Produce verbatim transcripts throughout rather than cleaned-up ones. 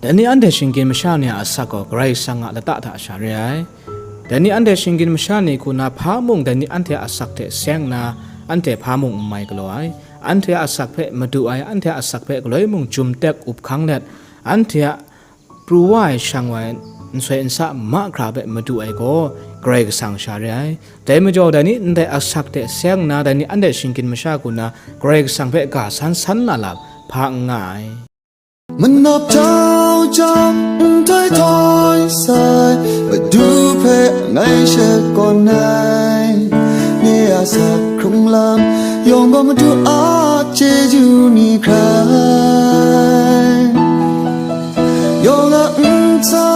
Dai ni anhte shinggyim masha ni a asak gaw Karai Kasang a lata hta sha re ai. Dai ni anhte shinggyim masha ni hku na hpa mung dai ni anhte a asak hte seng nna, anhte hpa mung n mai galaw ai. Anhte a asak hpe madu ai, anhte a asak hpe galoi mung jum tek up hkang let, anhte a pru wa ai shang wa ai nsoi nsa mahkra hpe madu ai gaw Karai Kasang sha re ai. Dai majaw, dai ni ndai asak hte seng nna, dai ni anhte shinggyim masha hku na Karai Kasang hpe ga san san na lam hpa n nga ai. Manap jau jang nhtoi htoi sai, Madu hpe ngai shakawn ai. Nye a asak hkrung lam yawng gaw Madu a chyeju ni hkrai. Yawng a ntsa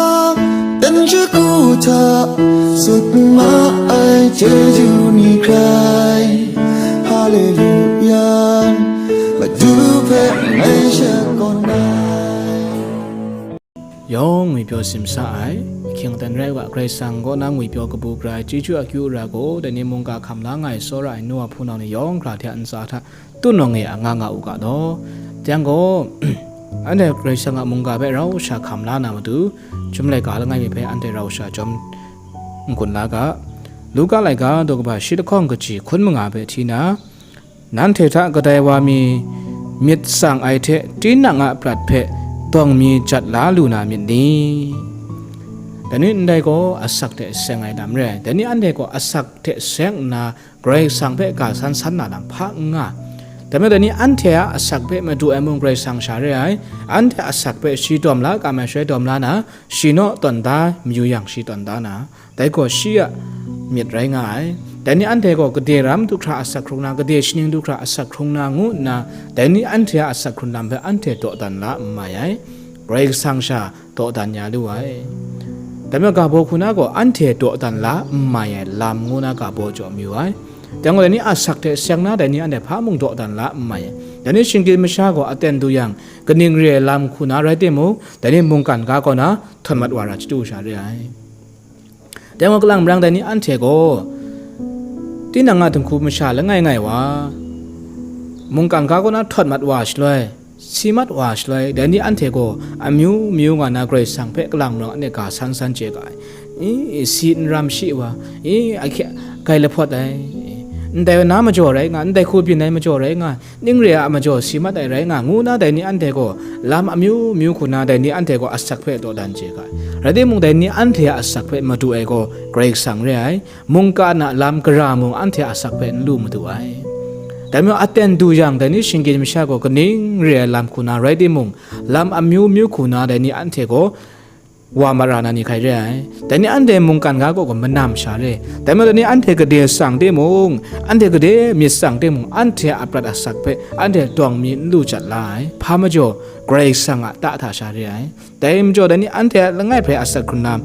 dan shagu hta sut ma ai chyeju ni hkrai. Haleluya, Madu hpe ngai shakawn ai. Yawng ngwipyaw simsa ai, ahkying aten rai wa, Karai Kasang kaw na ngwipyaw kabu gara ai chyeju akyu ara gaw, dai ni mungga hkam la nga ai tsawra ai nu a hpunau ni yawng hkra hte a ntsa hta tun awng e a nga nga u ga law. Yang gaw, anhte Karai Kasang a mungga hpe rau sha hkam la na matu, chyum laika langai mi hpe anhte rau sha chyawm n-gun la ga. Luka laika daw kaba shi lahkawng kaji hkun manga hpe hti na, nanhte hta kadai wa mi myit tsang ai hte tinang a prat hpe dawng mi jat la lu na myit ni? Dai ni ndai gaw asak hte seng ai lam re ai. Dai ni anhte gaw asak hte seng nna, Karai Kasang hpe ga san san na lam hpa n nga. Dai majaw, dai ni anhte a asak hpe madu ai mung Karai Kasang sha re ai. Anhte a asak hpe shi dawm la kam ai shaloi dawm la na, shi naw tawn da mayu yang, shi tawn da na, dai gaw shi a myit rai nga ai. Dai ni anhte gaw gade ram du hkra asak hkrung na, gade shaning du hkra asak hkrung na ngu nna, dai ni anhte a asak hkrun lam hpe anhte dawdan la n mai ai. Karai Kasang sha dawdan ya lu ai. Dai majaw, ga baw hku na gaw anhte dawdan la n mai ai lam ngu na ga baw jaw mayu ai. Dai gaw, dai ni asak hte seng na, dai ni anhte hpa mung dawdan la n mai ai. Dai ni shinggyim masha gaw aten du yang, kaning re ai lam hku na rai timung, dai ni mungkan ga kaw na htawn mat wa ra chyeju sha re ai. Dai gaw, kalang marang dai ni anhte gaw tinang a dinghku masha langai ngai wa, mungkan ga kaw na htawn mat wa shaloi, si mat wa shaloi, dai ni anhte gaw amyu myu nga na Karai Kasang hpe kalang marang anhte ga san san chye ga ai. I, si n ram shi wa, i, ahkye, gai lahpawt ai, ndai na majaw rai nga, ndai hku byin ai majaw rai nga, ning re a majaw si mat ai rai nga, ngu na dai ni anhte gaw lam amyu myu hku na dai ni anhte gaw asak hpe dawdan chye ga ai. Rai timung, dai ni anhte a asak hpe madu ai gaw Karai Kasang re ai. Mungkan a lam gara mung anhte a asak hpe n lu madu ai. Dai majaw, aten du yang, dai ni shinggyim masha gaw kaning re ai lam hku na rai timung, lam amyu myu hku na dai ni anhte gaw wa mara na ni hkrai re ai. Dai ni anhte mungkan ga kaw gaw manam sha re. Dai majaw, dai ni anhte gade tsang timung, anhte gade myit tsang timung, anhte a prat asak hpe anhte dawng mi n lu jat la ai. Hpa majaw, Karai Kasang a ta hta sha re ai. Dai majaw, dai ni anhte a langai hpe asak hkrun na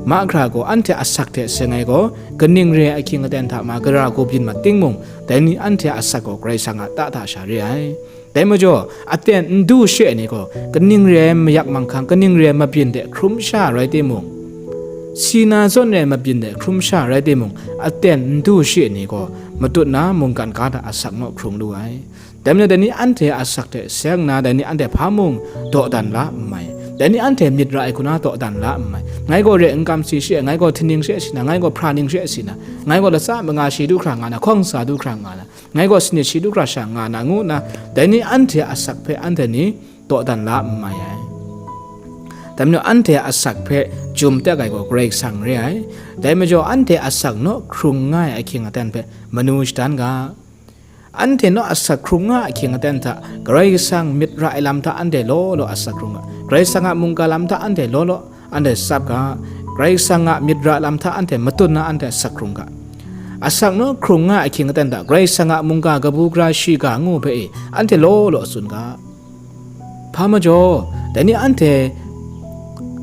mahkra gaw, anhte asak hte seng ai gaw, kaning re ai ahkying aten hta ma gara hku byin mat timung, dai ni anhte a asak gaw Karai Kasang a ta hta sha re ai. Dai majaw, aten n du she ai ni gaw, kaning re ai mayak manghkang, kaning re ai mabyin de hkrum sha rai timung, si na zawn re ai mabyin de hkrum sha rai timung, aten n du she ai ni gaw, matut na mungkan ga hta asak naw hkrung lu ai. Dai majaw, dai ni anhte a asak hte seng nna, dai ni anhte hpa mung dawdan la n mai. Dai ni anhte myit ra ai hku na dawdan la n mai. Ngai gaw re n kam si she, ngai gaw htingning she si na, ngai gaw hpraning she si na, ngai gaw latsa manga shi du hkra nga na, hkawng sa du hkra nga na, ngai gaw sanit shi du hkra sha nga na, ngu nna, dai ni anhte a asak hpe anhte ni dawdan la n mai ai. Dai majaw, anhte a asak hpe jum tek ai gaw Karai Kasang re ai. Dai majaw, anhte a asak naw hkrung nga ai ahkying aten hpe manu shadan ga. Anhte naw asak hkrung nga ahkying aten hta, Karai Kasang myit ra ai lam hta anhte law law asak hkrung ga. Karai Kasang a mungga lam hta anhte law law anhte tsap ga. Karai Kasang a myit ra lam hta anhte matut na anhte asak hkrung ga. Asak naw hkrung nga ahkying aten hta, Karai Kasang a mungga kabu gara shiga ngu hpe e, anhte law law tsun ga. Hpa majaw, dai ni anhte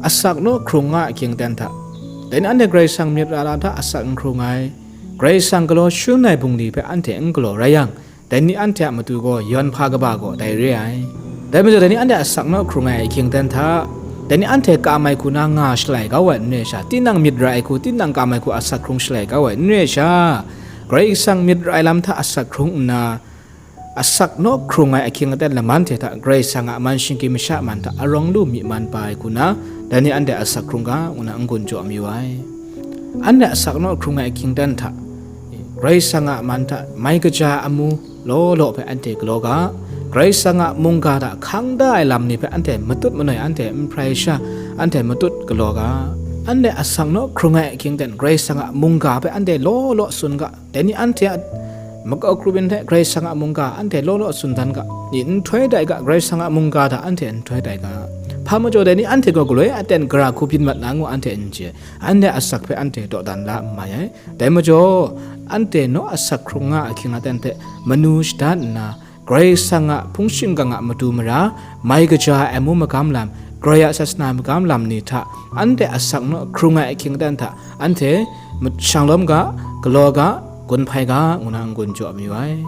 asak naw hkrung nga ahkying aten hta, dai ni anhte Karai Kasang myit ra lam hta asak n hkrung ai, Karai Kasang galaw shangun ai bungli hpe anhte n galaw rai yang, dai ni anhte a matu gaw yawn hpa kaba gaw dai re ai. Dai majaw, dai ni anhte asak naw hkrung ai ahkying aten hta, dai ni anhte kam ai hku na nga shalai kau ai n re sha, tinang myit ra ai hku, tinang kam ai hku asak hkrung shalai kau ai n re sha, Karai Kasang myit ra ai lam hta asak hkrung nna, asak naw hkrung ai ahkying aten laman hte hta Karai Kasang a man shinggyim masha man hta arawng lu myi man pa ai hku na, dai ni anhte asak hkrung ga, ngu na n-gun jaw mayu ai. Anhte asak naw hkrung ai ahkying aten hta, Karai Kasang a man hta mai kaja ai amu law law hpe anhte galaw ga, Karai Kasang a mungga hta hkang da ai lam ni hpe anhte matut manoi, anhte n hprai sha, anhte matut galaw ga. Anhte asak naw hkrung ai ahkying aten Karai Kasang a mungga hpe anhte law law tsun ga. Dai ni anhte a makau kru byin hte Karai Kasang a mungga anhte law law tsun dan ga, i nhtoi tai ga, Karai Kasang a mungga hta anhte nhtoi tai ga. Hpa majaw dai ni anhte gaw galoi aten gara hku byin mat na ngu anhte n chye, anhte asak hpe anhte dawdan la n mai ai. Dai majaw, anhte naw asak hkrung nga ahkying aten hpe manu shadan nna, Karai Kasang a hpung shingkang a matu mara, mai kaja ai amu magam lam, Karai a sasana magam lam ni hta, anhte asak naw hkrung ai ahkying aten hta, anhte shanglawm ga, galaw ga, gun hpai ga, ngu na n-gun jaw mayu ai.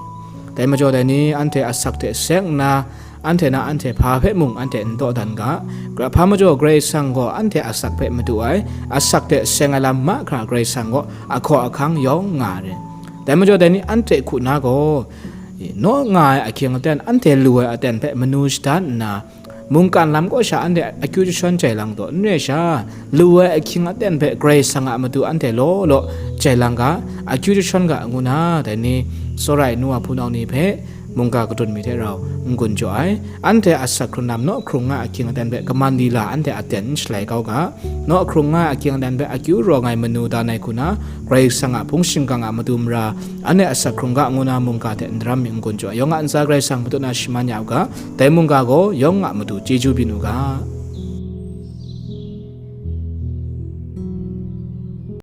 Dai majaw dai ni anhte asak hte seng nna, anhte na anhte hpa hpe mung anhte n dawdan ga. Gra hpa majaw Karai Kasang gaw anhte asak hpe madu ai, asak hte seng ai lam mahkra Karai Kasang gaw ahkaw ahkang yawng nga ai. Dai majaw dai ni anhte hku na gaw, naw nga ai ahkying aten, anhte lu ai aten hpe manu shadan nna, mungkan lam kaw sha anhte akyu jashawn jai lang taw, n re sha, lu ai ahkying aten hpe Karai Kasang a matu anhte law law jai lang ga, akyu jashawn ga, ngu na dai ni tsawra ai nu wa hpunau ni hpe mungga kadun mi hte rau n-gun jaw ai. Anhte asak hkrung lam naw hkrung nga ahkying aten hpe kaman lila anhte aten n shalai kau ga. Naw hkrung nga ahkying aten hpe akyu rawng ai manu dan ai hku na, Karai Kasang a hpung shingkang a matu mara, anhte asak hkrung ga, ngu na mungga hte n daram mi n-gun jaw ai. Yawng a ntsa Karai Kasang matut na shaman ya u ga. Dai mungga gaw yawng a matu chyeju byin u ga.